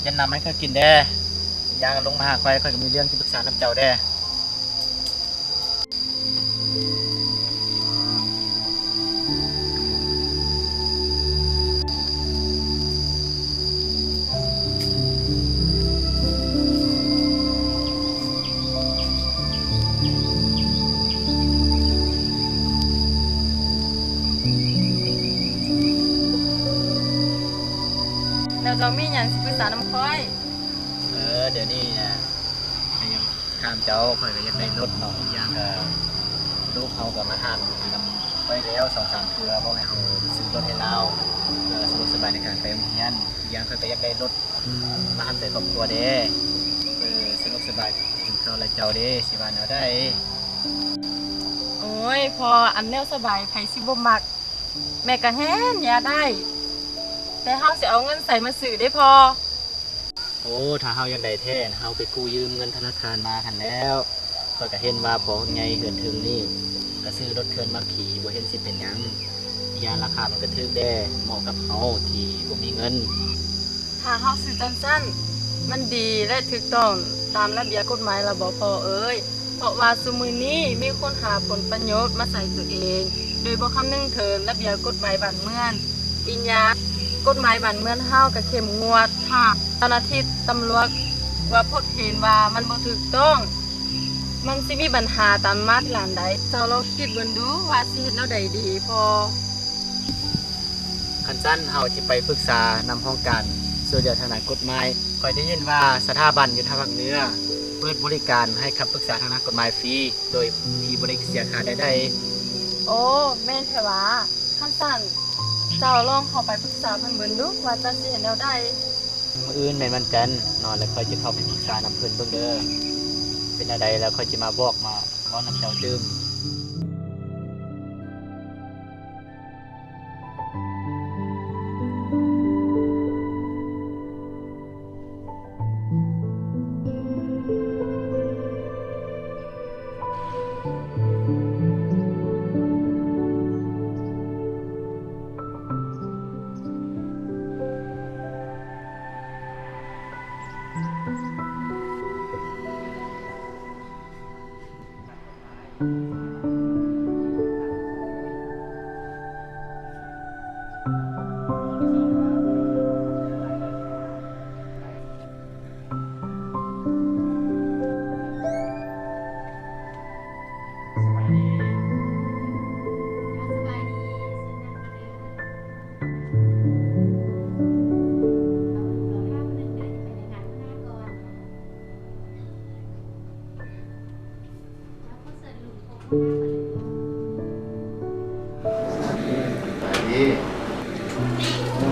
ເຮັດນ້ຳໃຫ້ຂ້ອຍກິນແດ່. ຢ່າງລົງມາຫາຂ້ອຍ ຂ້ອຍກໍມີເລື່ອງທີ່ປຶກສານຳເຈົ້າແດ່. ແລ້ວເຈົ້າມີຫຍັງຊິປຶກສານຳຂ້ອຍ? ເອີ ດຽວນີ້ນະ ຂ້ອຍຢາກຖາມເຈົ້າ ຂ້ອຍກໍຢາກໄດ້ລົດເນາະ. ອີກຢ່າງກໍລູກເຮົາກໍມາຖາມນຳຂ້ອຍແລ້ວສອງສາມເທື່ອ ບອກໃຫ້ເຮົາຊື້ລົດໃຫ້ລາວ ເພື່ອສະດວກສະບາຍໃນການໄປໂຮງຮຽນ. ອີກຢ່າງຂ້ອຍກໍຢາກໄດ້ລົດ ມາຮັບໃຊ້ຄອບຄົວເດ້ ເອີ ສະດວກສະບາຍເຖິງເຂົາ ແລະ ເຈົ້າເດ້ ຊິວ່າແນວໃດ? ໂອ້ຍ ພໍ່ ອັນແນວສະບາຍໃຜຊິບໍ່ມັກ? ແມ່ກໍແຮ່ນຢາກໄດ້ ແຕ່ເຮົາຊິເອົາເງິນໃສມາຊື້ເດ້ພໍ່? ໂອ້ ຖ້າເຮົາຢາກໄດ້ແທ້ ເຮົາໄປກູ້ຢືມເງິນທະນາຄານມາຫັ້ນແລ້ວ. ຂ້ອຍກໍເຫັນວ່າພໍ່ໃຫຍ່ເຮືອນເທິງນີ້ ກໍຊື້ລົດເຖື່ອນມາຂີ່ ບໍ່ເຫັນຊິເປັນຫຍັງ. ອີກຢ່າງລາຄາມັນກໍຖືກແດ່ ເໝາະກັບເຮົາທີ່ບໍ່ມີເງິນ. ຖ້າເຮົາຊື້ຈັ່ງຊັ້ນ ມັນດີ ແລະ ຖືກຕ້ອງຕາມລະບຽບກົດໝາຍລະບໍພໍ່ເອີຍ? ເພາະວ່າຊຸມື້ນີ້ມີຄົນຫາຜົນປະໂຫຍດມາໃສ່ຕົວເອງ ໂດຍບໍ່ຄຳນຶງເຖິງລະບຽບກົດໝາຍບ້ານເມືອງ. ອີກຢ່າງ ກົດໝາຍບ້ານເມືອງເຮົາກໍເຂັ້ມງວດ ຖ້າເຈົ້າໜ້າທີ່ຕຳຫຼວດວ່າພົບເຫັນວ່າມັນບໍ່ຖືກຕ້ອງ ມັນຊິມີບັນຫາຕາມມາທີຫຼັງໃດ. ເຈົ້າລອງຄິດເບິ່ງດູວ່າຊິເຮັດແນວໃດດີພໍ່? ຄັນຊັ້ນເຮົາຈະໄປປຶກສານຳຫ້ອງການຊ່ວຍເຫຼືອທາງດ້ານກົດໝາຍ. ຂ້ອຍໄດ້ຍິນວ່າສະຖາບັນຢູ່ທາງພາກເໜືອເປີດບໍລິການໃຫ້ຄຳປຶກສາທາງດ້ານກົດໝາຍຟຣີ ໂດຍທີ່ບໍ່ໄດ້ເສຍຄ່າໃດໆ. ໂອ້ ແມ່ນແທ້ຫວາ? ຄັນຊັ້ນເຈົ້າລອງເຂົ້າໄປປຶກສາເພິ່ນເບິ່ງດູວ່າຈະຊິເຮັດແນວໃດ. ມື້ອື່ນແມ່ນວັນຈັນເນາະ ແລ້ວຂ້ອຍຈະເຂົ້າໄປປຶກສານຳເພິ່ນເບິ່ງເດີ. ເປັນແນວໃດແລ້ວຂ້ອຍຈະມາບອກມາເວົ້ານຳເຈົ້າຕື່ມ.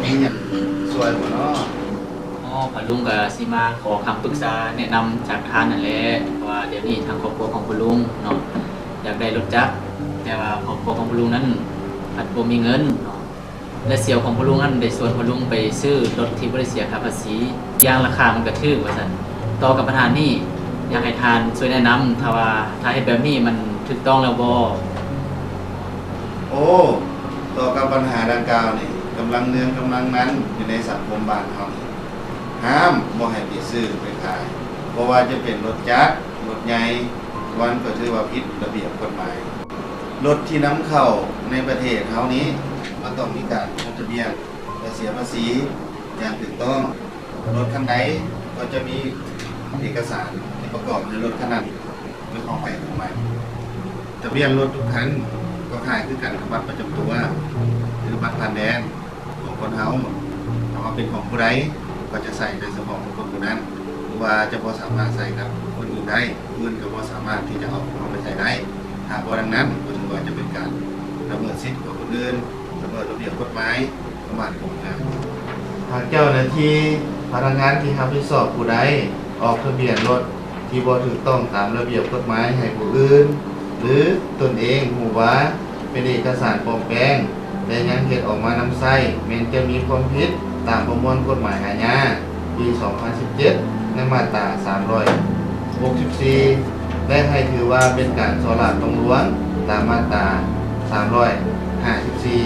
ມີຫຍັງຊ່ວຍບໍ່ເນາະ? ອໍ ພໍ່ລຸງກໍຊິມາຂໍຄຳປຶກສາແນະນຳຈາກທ່ານນັ້ນແຫຼະ ເພາະວ່າດຽວນີ້ທາງຄອບຄົວຂອງພໍ່ລຸງເນາະ ຢາກໄດ້ລົດຈັກ ແຕ່ວ່າຄອບຄົວຂອງພໍ່ລຸງນັ້ນພັດບໍ່ມີເງິນເນາະ. ແລະ ສ່ຽວຂອງພໍ່ລຸງນັ້ນໄດ້ຊວນພໍ່ລຸງໄປຊື້ລົດທີ່ບໍ່ໄດ້ເສຍຄ່າພາສີ. ຢ່າງລາຄາມັນກໍຖືກວ່າຊັ້ນ. ຕໍ່ກັບບັນຫານີ້ ຢາກໃຫ້ທ່ານຊ່ວຍແນະນຳ ຖ້າວ່າ ຖ້າເຮັດແບບນີ້ມັນຖືກຕ້ອງແລ້ວບໍ່? ໂອ້ ຕໍ່ກັບບັນຫາດັ່ງກ່າວນີ້ ກຳລັງເລື່ອງກຳລັງມັນຢູ່ໃນສັງຄົມບ້ານເຮົານີ້ ຫ້າມບໍ່ໃຫ້ໄປຊື້ໄປຂາຍ ບໍ່ວ່າຈະເປັນລົດຈັກ ລົດໃຫຍ່ ມັນກໍຖືວ່າຜິດລະບຽບກົດໝາຍ. ລົດທີ່ນຳເຂົ້າໃນປະເທດເຮົານີ້ ກໍຕ້ອງມີການຈົດທະບຽນ ແລະ ເສຍພາສີຢ່າງຖືກຕ້ອງ. ລົດຄັນໃດກໍຈະມີເອກະສານທີ່ປະກອບໃນລົດຄັນນັ້ນເປັນຂອງໃຜຂອງມັນ. ທະບຽນລົດທຸກຄັນກໍຄ້າຍຄືກັນກັບບັດປະຈຳຕົວ ຫຼື ບັດຜ່ານແດນຂອງຄົນເຮົາ. ຖ້າວ່າເປັນຂອງຜູ້ໃດ ກໍຈະໃຊ້ໂດຍສະເພາະຂອງຄົນຜູ້ນັ້ນ ຫຼືວ່າຈະບໍ່ສາມາດໃຊ້ກັບຄົນອື່ນໄດ້. ຜູ້ອື່ນກໍບໍ່ສາມາດທີ່ຈະເອົາຂອງເຮົາໄປໃຊ້ໄດ້. ຫາກບໍ່ດັ່ງນັ້ນ ກໍຖືວ່າຈະເປັນການລະເມີດສິດຂອງຄົນອື່ນ, ລະເມີດລະບຽບກົດໝາຍຂອງບ້ານຂອງເມືອງ. ຫາກເຈົ້າໜ້າທີ່, ພະນັກງານທີ່ຮັບຜິດຊອບຜູ້ໃດອອກທະບຽນລົດທີ່ບໍ່ຖືກຕ້ອງຕາມລະບຽບກົດໝາຍໃຫ້ຜູ້ອື່ນ ຫຼື ຕົນເອງຮູ້ວ່າ ເປັນເອກະສານປອມແປງ ແລະ ຍັງເຮັດອອກມານຳໃຊ້ ແມ່ນຈະມີຄວາມຜິດຕາມປະມວນກົດໝາຍອາຍາ ປີສອງພັນສິບເຈັດ ໃນມາດຕາສາມຮ້ອຍຫົກສິບສີ່ ແລະ ໃຫ້ຖືວ່າເປັນການສໍ້ລາດບັງຫຼວງ ຕາມມາດຕາສາມຮ້ອຍຫ້າສິບສີ່.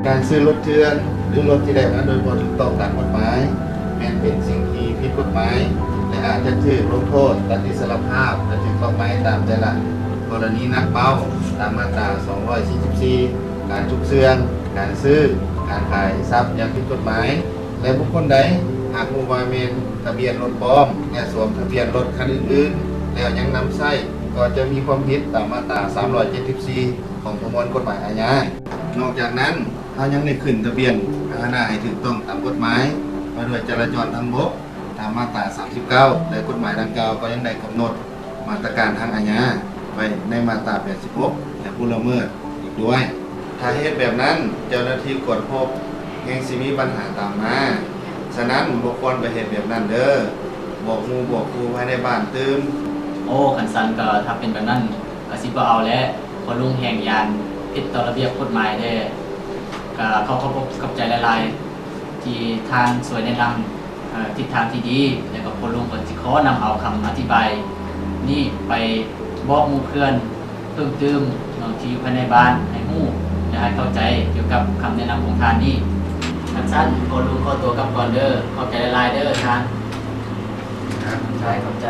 ການຊື້ລົດເຖື່ອນ ຫຼືລົດທີ່ໄດ້ມາໂດຍບໍ່ຖືກຕ້ອງຕາມກົດໝາຍ ແມ່ນເປັນສິ່ງທີ່ຜິດກົດໝາຍ ແລະ ອາດຈະຖືກລົງໂທດ ຕັດອິດສະຫຼະພາບ ແລະ ຖືກປັບໃໝຕາມແຕ່ລະກໍລະນີໜັກເບົາ ຕາມມາດຕາສອງຮ້ອຍສີ່ສິບສີ່ ການຊຸກເຊື່ອງ ການຊື້ ການຂາຍຊັບຢ່າງຜິດກົດໝາຍ ແລະ ບຸກຄົນໃດຫາກຮູ້ວ່າແມ່ນທະບຽນລົດປອມ ແລະ ສວມທະບຽນລົດຄັນອື່ນໆ ແລ້ວຍັງນຳໃຊ້ ກໍຈະມີຄວາມຜິດຕາມມາດຕາສາມຮ້ອຍເຈັດສິບສີ່ ຂອງປະມວນກົດໝາຍອາຍາ. ນອກຈາກນັ້ນ, ເຮົາຍັງໄດ້ຂຶ້ນທະບຽນພາຫະນະໃຫ້ຖືກຕ້ອງຕາມກົດໝາຍວ່າດ້ວຍຈະລາຈອນທາງບົກ ຕາມມາດຕາສາມສິບເກົ້າ ແລະ ກົດໝາຍດັ່ງກ່າວກໍຍັງໄດ້ກຳນົດມາດຕະການທາງອາຍາໄວ້ໃນມາດຕາແປດສິບຫົກ ແລະ ຜູ້ລະເມີດອີກດ້ວຍ. ຖ້າເຮັດແບບນັ້ນ, ເຈົ້າໜ້າທີ່ກວດພົບແຮ່ງຊິມີບັນຫາຕາມມາ. ສະນັ້ນ, ບໍ່ຄວນໄປເຮັດແບບນັ້ນເດີ້. ບອກໝູ່ບອກຄູ່ພາຍໃນບ້ານຕື່ມ. ໂອ້, ຄັນຊັ້ນກໍຖ້າເປັນແບບນັ້ນ ກໍຊິບໍ່ເອົາແຫຼະ. ພໍ່ລຸງແຮ່ງຢ້ານຜິດຕໍ່ລະບຽບກົດໝາຍແທ້. ກໍຂໍຂອບອົກຂອບໃຈຫຼາຍໆ ທີ່ທ່ານຊ່ວຍແນະນຳ ເອີ ທິດທາງທີ່ດີ ແລະ ກໍພໍ່ລຸງກໍຊິຂໍນຳເອົາຄຳອະທິບາຍນີ້ໄປບອກໝູ່ເພື່ອນເພີ່ມຕື່ມເນາະ ທີ່ຢູ່ພາຍໃນບ້ານໃຫ້ຮູ້ ແລະ ໃຫ້ເຂົ້າໃຈກ່ຽວກັບຄຳແນະນຳຂອງທ່ານນີ້. ຄັນຊັ້ນ ພໍ່ລຸງຂໍຕົວກັບກ່ອນເດີ້. ຂອບໃຈຫຼາຍໆເດີ້ທ່ານ. ຂອບໃຈ, ຂອບໃຈ.